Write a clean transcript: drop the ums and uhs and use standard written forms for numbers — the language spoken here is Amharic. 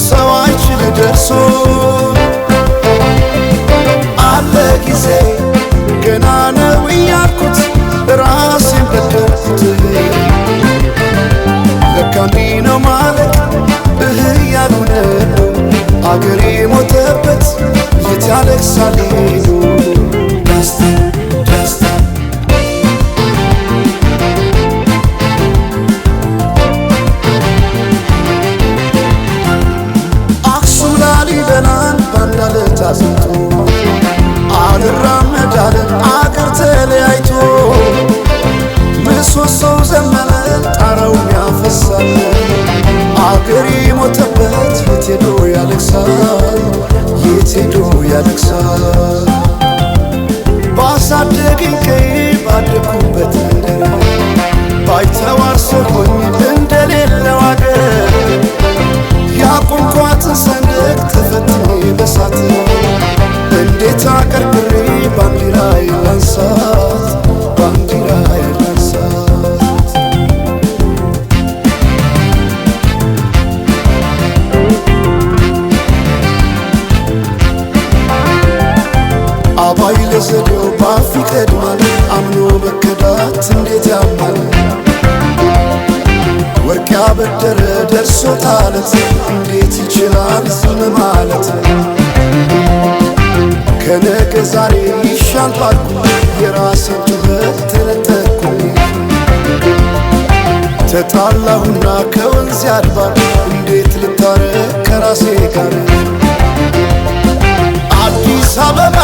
ሰው አይችል ደርሶ አለ ጊዜ ገና ነው እያልኩት ራሴን በደልኩት። ለካ እንዲህ ነው ማለት እህ እያሉ ነው አገሬ ሞተበት የት ያለቅሳል ሄዱ። ደስታ ደስታ አክሱም ላሊበላን ባንድ አለት አጽንቶ አልራመድ አለ አገር ተለያይቶ ምሰሶው ዘመነ ጣራውም ያፈሳል አገሬ ሞተበት የት ሄዶ ያለቅሳል የት ሄዶ ያለቅሳል። ባሳደገኝ ቀዬ ባደኩበት መንደር ባይተዋር ሰው ሆኜ እንደሌለው አገር ያቆምኳትን ሰንደቅ ተፈትኜ በሳት እንዴት አቀርቅሬ ባንዲራዬን ላንሳት ባንዲራዬን ላንሳት። አባይ ለዘዴው ባፍ ይቀድማል አምኖ መከዳት እንዴት ያማል። ወርቅ ያበደረ ደርሶ ታለት እንዴት ይችላል ዝም ማለት። ከነገ ዛሬ ይሻል ባልኩ የራሴን ጩኸት ተነጠቅኩኝ። ተጣላሁና ከወንዝ አድባር እንዴት ልታረቅ ከራሴ ጋር። አዲስ አበባ